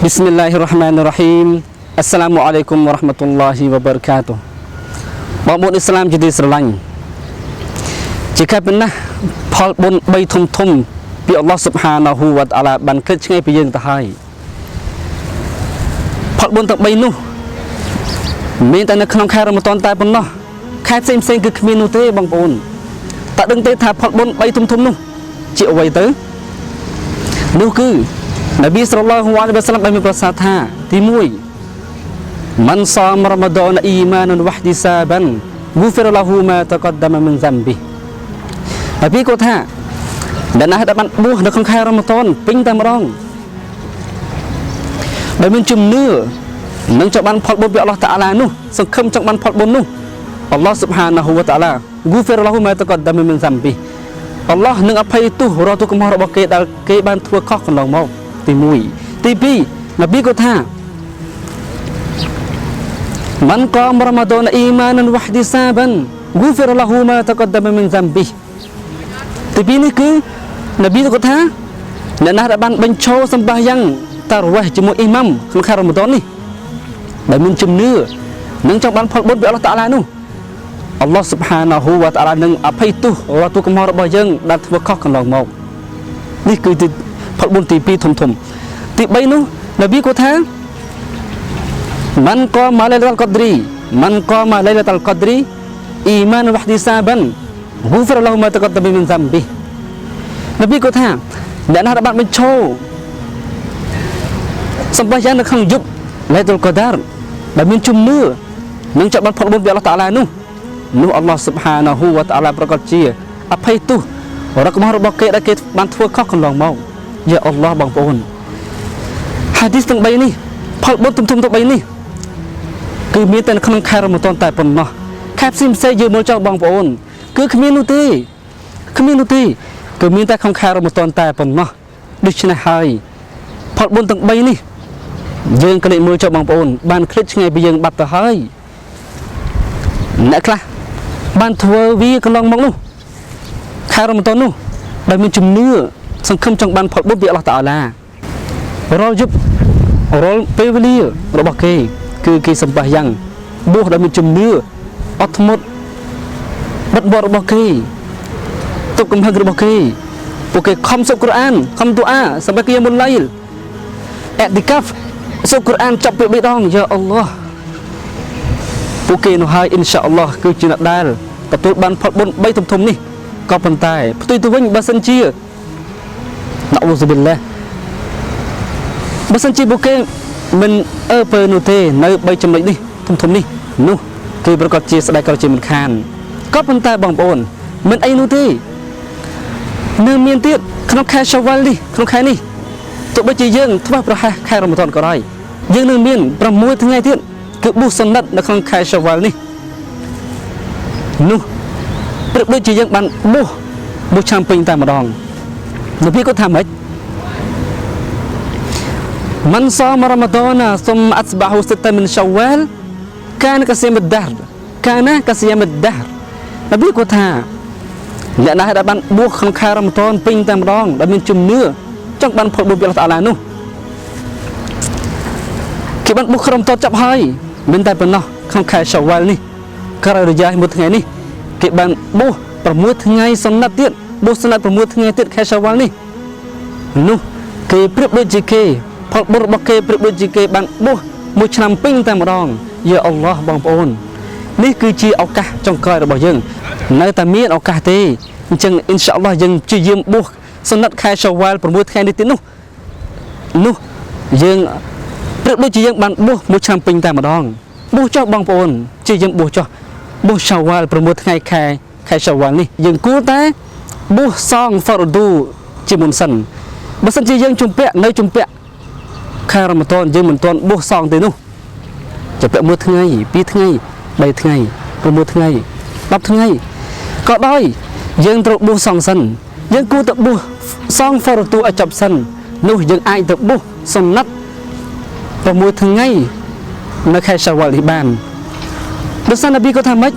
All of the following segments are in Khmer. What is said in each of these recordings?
بسم الله الرحمن الرحيم السلام عليكم ورحمة الله وبركاته បងប្អូនអ៊ីស្លាមជាទីស្រឡាញ់ជាខែប៉ុណ្ណាផលបុណ្យ3ធំធំពីអល់ឡោះ سبحانه وتعالى បានឃ្លាតឆ្ងាយពីយើងទៅហើយផលបុណ្យទាំង3នោះមានតែនៅក្នុងខែរ៉ម៉ាឌនតែប៉ុណ្ណោះខែផ្សេងផ្សេងគឺគ្មាននោះទេបងប្អូនតើដឹងទេថាផលបុណ្យ3ធំធំនោះជាអ្វីទៅនោះគឺនប៊ីសល្លឡោះអាឡៃហ៊ីវ៉ាសឡាមបានមានប្រសាសន៍ថាទី1 من صام رمضان إيمانا واحتسابا غفر له ما تقدم من ذنبه នប៊ីគាត់ថាអ្នកណាដែលបានបួសនៅក្នុងខែរ៉ម៉ាឌនពេញតែម្ដងដោយមានជំនឿនឹងចង់បានផលបុណ្យពីអល់ឡោះតាអាឡានោះសង្ឃឹមចង់បានផលបុណ្យនោះអល់ឡោះ سبحانه وتعالى غفر له ما تقدم من ذنبه អល់ឡោះនឹងអភ័យទោសរាល់ទោសកំហុសរបស់គេដែលគេបានធ្វើខុសកន្លងមកទី1ទី2នប៊ីគាត់ថា من قام رمضان إيمانا واحتسابا غفر له ما تقدم من ذنبه ទី2នេះគឺនប៊ីគាត់ថាអ្នកណាដែលបានបញ្ឈរសម្បាយ៉ាងតារវ៉េះជាមួយអ៊ីម៉ាំក្នុងខែរ៉ម៉ាឌននេះដែលមានជំនឿនឹងចង់បានផលបុណ្យពីអល់ឡោះតាអាឡានោះអល់ឡោះ سبحانه وتعالى នឹងអភ័យទោសរាល់ទោសកំហុសរបស់យើងដែលធ្វើខុសកន្លងមកនេះគឺផលបុណ្យទី2ធំធំទី3នោះនប៊ីគាត់ថា من قام ليلة القدر من قام ليلة القدر إيمانا واحتسابا غفر له ما تقدم من ذنبه នប៊ីគាត់ថាអ្នកណាដែលបានបញ្ឈរសម្បាយ៉ាងនៅក្នុងយប់ឡៃតុលកដារដែលមានជំនឿនឹងจะបានផលបុណ្យពីអល់ឡោះតាអាឡានោះនោះអល់ឡោះ سبحانه وتعالى ប្រកាសជាអភ័យទោសរកកំហុសរបស់គេដែលគេបានធ្វើខុសកន្លងមកយ៉ាអល់ឡោះបងប្អូនហាឌីសទាំង3នេះផលបុណ្យធំៗទាំង3នេះគឺមានតែក្នុងខែរ៉ម៉ាឌនតែប៉ុណ្ណោះខែផ្សេងផ្សេងយើងមើលចោលបងប្អូនគឺគ្មាននោះទេគ្មាននោះទេគឺមានតែក្នុងខែរ៉ម៉ាឌនតែប៉ុណ្ណោះដូច្នេះហើយផលបុណ្យទាំង3នេះយើងក្លេកមើលចុះបងប្អូនបានឃ្លាតឆ្ងាយពីយើងបាត់ទៅហើយអ្នកខ្លះបានធ្វើវាកន្លងមកនោះខែរ៉ម៉ាឌននោះដែលមានជំនឿសង្ឃឹមចង់បានផលបុណ្យពីអល់ឡោះតាអាឡារាល់យប់រាល់ពេលវេលារបស់គេគឺគេសម្បាយ៉ាងបួសដែលមានជំនឿអត់ធ្មត់បិទបទរបស់គេទុកកំហឹងរបស់គេពួកគេខំសុកកូរ៉ានខំទូអាសម្បាគីមុលឡៃលអ៊ីកាហ្វសុកកូរ៉ានចាប់ពី3ដងយ៉ាអល់ឡោះពួកគេនោះហើយអ៊ីនសាអល់ឡោះគឺជាអ្នកដែលទទួលបានផលបុណ្យ3ធំធំនេះក៏ប៉ុន្តែផ្ទុយទៅវិញបើសិនជាណាអ៊ូស៊ុប៊ីឡាបើសិនជាពួកគេមិនអើពើនោះទេនៅ3ចំណុចនេះធំធំនេះនោះគឺប្រកាសជាស្ដាយក្រជាមិនខានក៏ប៉ុន្តែបងប្អូនមិនអីនោះទេនៅមានទៀតក្នុងខែសាវ៉ាល់នេះក្នុងខែនេះទោះបីជាយើងធ្វេសប្រហែសខែរ៉ម៉ាឌនក៏ដោយយើងនឹងមាន6ថ្ងៃទៀតគឺប៊ូសុនណិតនៅក្នុងខែសាវ៉ាល់នេះនោះប្រៀបដូចជាយើងបានប៊ូមួយឆ្នាំពេញតែម្ដងនប៊ីគាត់ថាម៉េច من صام رمضان ثم أتبعه ستة من شوال كان كصيام الدهر كان كصيام الدهر នប៊ីគាត់ថាអ្នកណាដែលបានបួសក្នុងខែរ៉ម៉ាឌនពេញតែម្ដងដែលមានជំនឿចង់បានផលបុណ្យពីអល់ឡោះតាអាឡានោះគេបានបួសក្រុមតតចាប់ហើយមិនតែប៉ុណ្ណោះក្នុងខែសាវ៉ាល់នេះក្រោយរយៈមួយថ្ងៃនេះគេបានបួស6ថ្ងៃសុនណិតទៀតបួសសុនណិត6ថ្ងៃទៀតខែសាវ៉ាល់នេះនោះគេប្រៀបដូចជាគេផលបុណ្យរបស់គេប្រៀបដូចជាគេបានបួសមួយឆ្នាំពេញតែម្ដងយ៉ាអល់ឡោះបងប្អូននេះគឺជាឱកាសចុងក្រោយរបស់យើងនៅតែមានឱកាសទេអញ្ចឹងអ៊ីនសាអល់ឡោះយើងព្យាយាមបួសសុនណិតខែសាវ៉ាល់6ថ្ងៃនេះទៀតនោះនោះយើងប្រៀបដូចជាយើងបានបួសមួយឆ្នាំពេញតែម្ដងបួសចុះបងប្អូនជាយើងបួសចុះបួសសាវ៉ាល់6ថ្ងៃខែសាវ៉ាល់នេះយើងគួរតែបួសសងហ្វរឌូជាមុនសិនបើសិនជាយើងជំពាក់នៅជំពាក់ខែរ៉ម៉ាឌនយើងមិនទាន់បួសសងទេនោះជំពាក់1ថ្ងៃ2ថ្ងៃ3ថ្ងៃ6ថ្ងៃ10ថ្ងៃក៏ដោយយើងត្រូវបួសសងសិនយើងគួរតែបួសសងហ្វរឌូឲ្យចប់សិននោះយើងអាចទៅបួសសុនណិត6ថ្ងៃនៅខែសាវ៉ាល់នេះបានដោយសារនប៊ីគាត់ថាម៉េច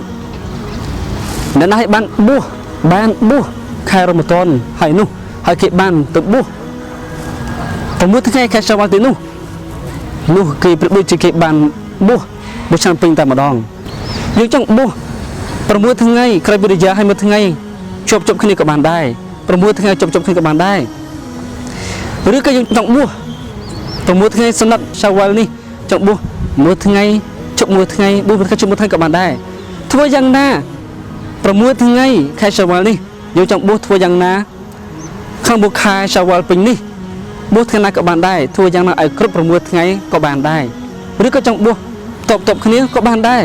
អ្នកណាឲ្យបានបួសបានបួសខែរ៉ម៉ាឌនហើយនោះហើយគេបានទៅបួស6ថ្ងៃខែសាវ៉ាល់ទីនោះ នោះគេប្រៀបដូចជាគេបានបួសមួយឆ្នាំពេញតែម្ដងយើងចង់បួស6ថ្ងៃក្រោយពីរយ៉ាឲ្យមួយថ្ងៃជាប់ជាប់គ្នាក៏បានដែរ6ថ្ងៃជាប់ជាប់គ្នាក៏បានដែរឬក៏យើងចង់បួស6ថ្ងៃសុណាត់សាវ៉ាល់នេះចង់បួសមួយថ្ងៃជប់មួយថ្ងៃបួសមួយថ្ងៃជប់មួយថ្ងៃក៏បានដែរធ្វើយ៉ាងណា6ថ្ងៃខែសាវ៉ាល់នេះយើងចង់បួសធ្វើយ៉ាងណាក្នុងមួយខែសាវ៉ាល់ពេញនេះបួសថ្ងៃណាក៏បានដែរធ្វើយ៉ាងណាឲ្យគ្រប់6ថ្ងៃក៏បានដែរឬក៏ចង់បួសតបតបគ្នាក៏បានដែរ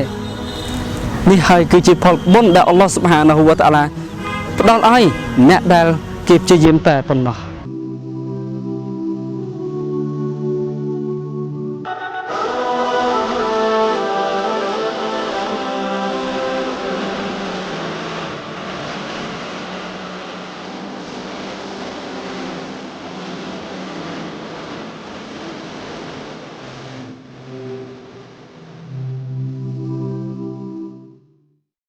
នេះហើយគឺជាផលបុណ្យដែលអល់ឡោះស៊ុបហានាហ៊ូវតាអាឡាផ្ដល់ឲ្យអ្នកដែលគេព្យាយាមតែប៉ុណ្ណោះ។